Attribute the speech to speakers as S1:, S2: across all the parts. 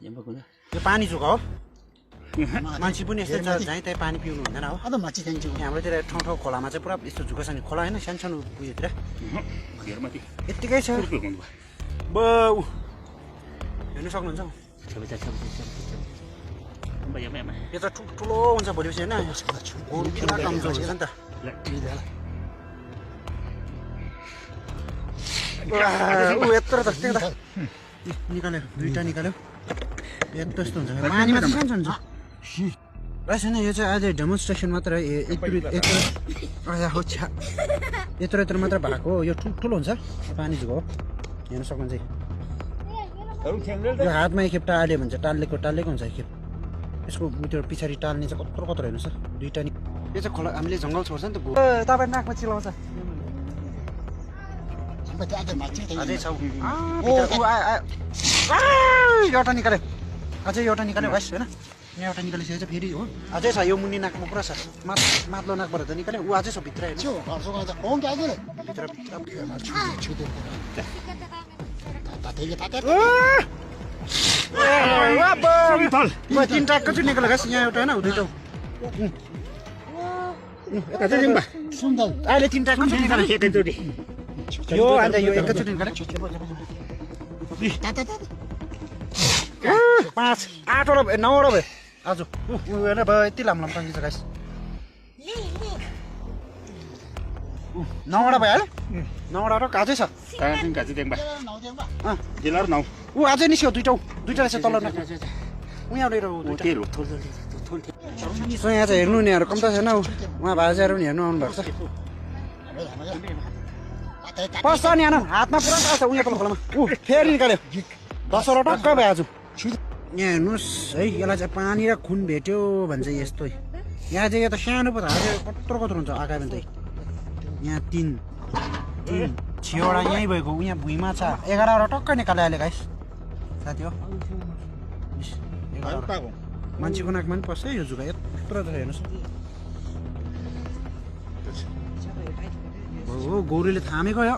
S1: यो पानी जुका हो मान्छे पनि यस्तै छ जहीँ त्यही पानी पिउनु हुँदैन हो
S2: अझ माथि जान्छु
S1: हाम्रोतिर ठाउँ ठाउँ खोलामा चाहिँ पुरा यस्तो झुका छ नि खोला होइन सानो सानो उयोतिर यत्तिकै छ बाउ हेर्नु सक्नुहुन्छ यो त ठुलो हुन्छ भोलिपछि होइन गोरु पुरा कमजोर छ नि त यत्रो त निकाल्यो दुईवटा निकाल्यो यस्तो यस्तो हुन्छ पानीमा चाहिँ सानो हुन्छ रहेछ नि यो चाहिँ आज डेमोन्स्ट्रेसन मात्र यत्रो यत्रो मात्र भएको यो ठुल्ठुलो हुन्छ पानी झुको हो हेर्न सक्नुहुन्छ यो हातमा एकखेप टाल्यो भने चाहिँ टाल्लेको हुन्छ एकखेप यसको त्यो पछाडि टाल्ने चाहिँ कत्रो कत्रो हेर्नुहोस् सर दुईवटा नि यो चाहिँ खोला हामीले जङ्गल छोड्छ नि त तपाईँ नाकमा चिलाउँछ अझै छ एउटा निकाल्यो अझै एउटा निकाल्यो भाइस होइन यहाँ एउटा निकालेपछि चाहिँ फेरि हो अझै छ यो मुनि नाकमा पुरा छ माथिल्लो नाकबाट त निकाल्यो ऊ अझै छ भित्र तिनवटा एकैचोटि निकाल्यो गाइस यहाँ एउटा होइन दुईवटा अहिले तिनवटा एकैचोटि निकाल्यो यो अन्त यो एकैचोटि निकाल्यो 5 8वटा भयो 9वटा भयो आज हेर्न भयो यति लामो टङ्की छ गाइस 9वटा भयो 9वटा काजै छ ऊ अझै निस्क्यो दुईवटा रहेछ तल यहाँ चाहिँ हेर्नु नि कम्ता छैन उहाँ भाइजाहरू नि हेर्नु आउनु भएको छ पस्छ नि हातमा पुरा छ उयो तल खोलामा ऊ फेरि निकाल्यो 10वटा टक्क भयो आज यहाँ हेर्नुहोस् है यसलाई चाहिँ पानी र खुन भेट्यो भने चाहिँ यस्तो यहाँ चाहिँ यो त सानो पो कत्रो हुन्छ आकायो भने चाहिँ यहाँ 3 6वटा यहीँ भएको यहाँ भुइँमा छ 11वटा टक्कै निकाल्यो अहिले गाइस साथी हो मान्छेको नाकमा पनि पस्छ यो जुगा यत्रो हेर्नुहोस् हो गोरुले थामेको यो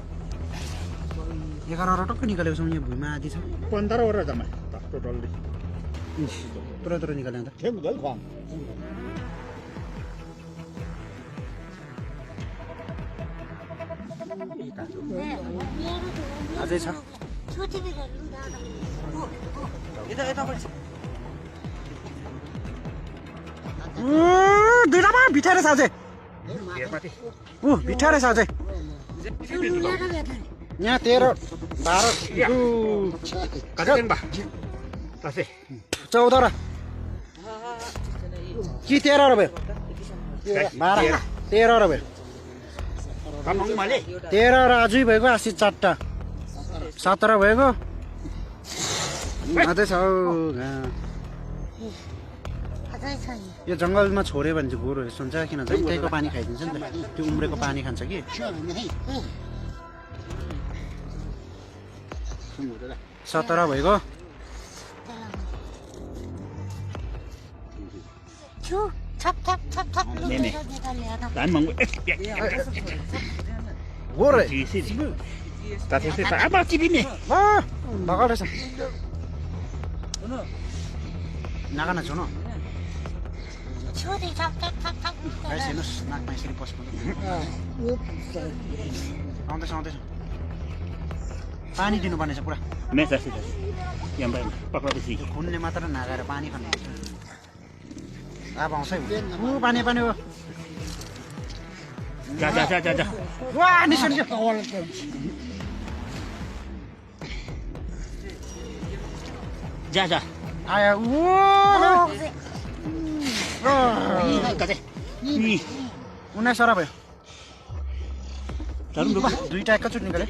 S1: 11वटा टक्कै निकालेको छ यहाँ भुइँमा आदि छ
S2: 15वटा जम्मा टोटल्ली
S1: यत्रो निकाल्यो अन्त अझै छ दुईवटामा भिठाएर छ अझै भिठाएर छ अझै यहाँ 13 12 14 कि 13 भयो 12 13 भयो 13 र अझै भएको अस्ति 4टा 17 भएको अझै छ यो जङ्गलमा छोड्यो भने चाहिँ गोरुहरू सुन्छ किन त्यहीको पानी खाइदिन्छ नि त त्यो उम्रेको पानी खान्छ कि 17 भएको नागा छुनु हेर्नुहोस् नाकमा यसरी पस्नु आउँदैछ पानी दिनुपर्ने छ पुरा खुनले मात्र नागाएर पानी खानु अब आउँछ पानी हो आयो 19 भयो दुईवटा एकैचोटि निकाल्यो